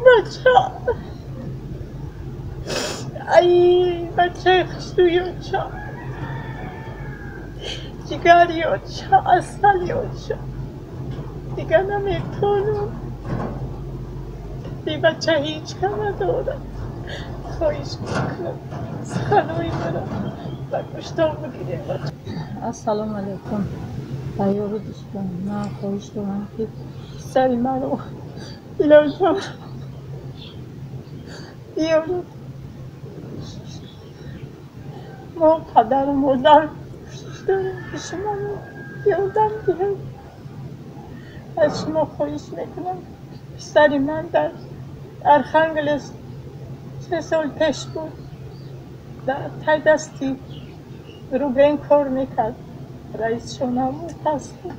بچه ای بچه خشوی چا جگری چا اصلی چا دیگه نمیتونم. ای بچه هیچ کم ندارم. خواهش میکنم سخنوی مرا با گوشتان بگیریم. السلام علیکم بایورو دوستان، من خواهش دارم که سر منو بلال بیارید. ما پدر و مادر داریم که شما یادم بیارید. از شما خواهش میکنم پسر من در ارخنگلس 3 سال پیش بود، در تای دستی روبین کار میکرد، رئیس شما پس بود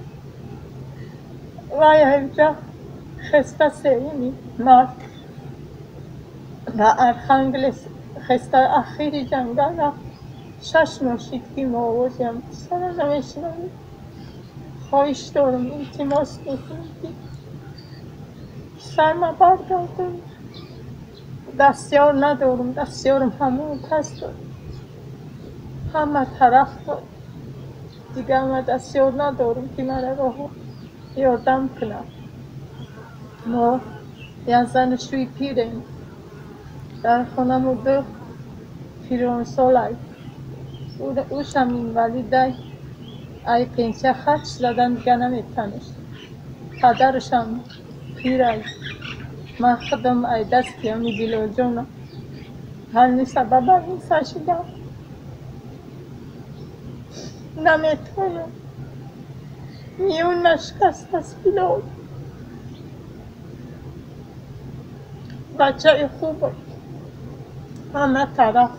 و اینجا خسته سیمی مرد و ارخنگلس خسته اخیری جنگل رفت. 6 ماه شد که ما آوازیم سر نمیشنویم. خواهش دارم، التماس میکنم که سر ما برگردم. دستیار ندارم، دستیارم همون پس داد، همه طرف داد. دیگه من دستیار ندارم که من راه یاردم کنم. ما یه زن شوی پیریم در خانم دو پیران سالای اوشم این ولی دای ای پنسه خرچ زدن دیگه نمیتونست. پدرشم پیرای من خودم ای دستی همی بیلو جانم همین سبب همین سشیدم نمیتونم. میون نشکست از بیلو. بچه خوب همه طرف.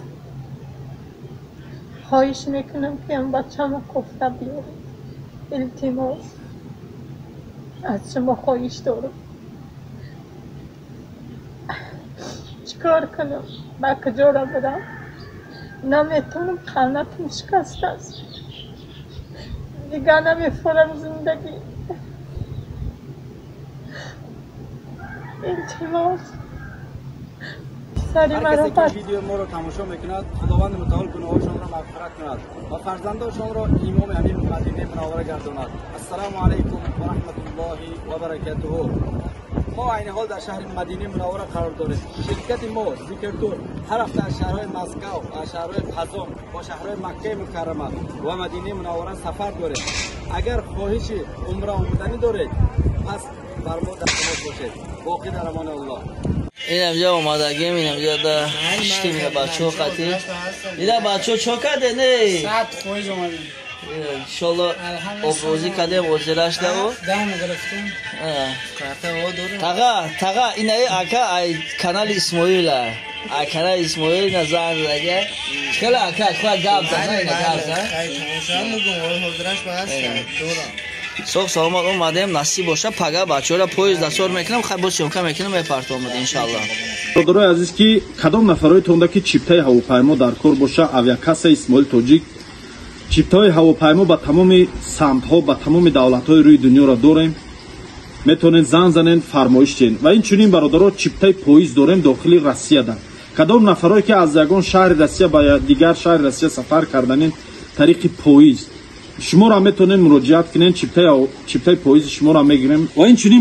خواهش میکنم که این بچه ما کفته بیارید. التماس از شما خواهش دارم. چیکار کنم؟ با کجا را برم؟ نمیتونم، قناتم شکست است. دیگه نمیفورم زندگی. التماس هر کسی که ویدیو ما را تماشا میکند خداوند متعال گناهانشان را مغفرت کند و فرزندانشان را امام امین مدینه منوره گرداند. السلام علیکم و رحمت الله و برکاته. ما عین حال در شهر مدینه منوره قرار داریم. شرکت ما ذکرتور هر هفته از شهرهای مسکو و شهرهای قزان با شهرهای مکه مکرمه و مدینه منوره سفر داریم. اگر خواهش عمره آمدنی دارید پس بر ما در تماس باشید. باقی در امان الله. اینم جا اومدگیم، اینم جا دا شتیم بچه ها قطعی. اینا بچه ها چه کرده نه؟ 100 خویز اومدیم. انشالله آبروزی کردیم، وزیرش دارو. دم گرفتیم. تاقا تاقا اینا اکا ای کانال اسماعیل ای کانال اسماعیل نزان زده. چرا اکا خوا گاب زنه اینا گاب زنه. صبح سلامت اومدیم، نصیب باشه پگاه بچه‌ها پویز دستور میکنم، خب باز شمکا میکنم میپرت اومد انشالله. برادرای عزیز که کدام نفرای تونده که چیپتای هواپیما در کار باشه، авиакасса اسماعیل тоҷик чиптаҳои ҳавопаймо ба тамоми самтҳо, ба тамоми давлатҳои рӯи дунёро дорем. Метавонед зан занен, фармоиш диҳед. Ва инчунин бародаро чиптаи поиз дорем дохили Россияда. Кадом нафарое ки аз ягон шаҳри Россия ба дигар шаҳри Россия сафар карданин тариқи поиз, шуморо метавонед муроҷиат кунед, чиптаи поизи шуморо мегирем. Ва инчунин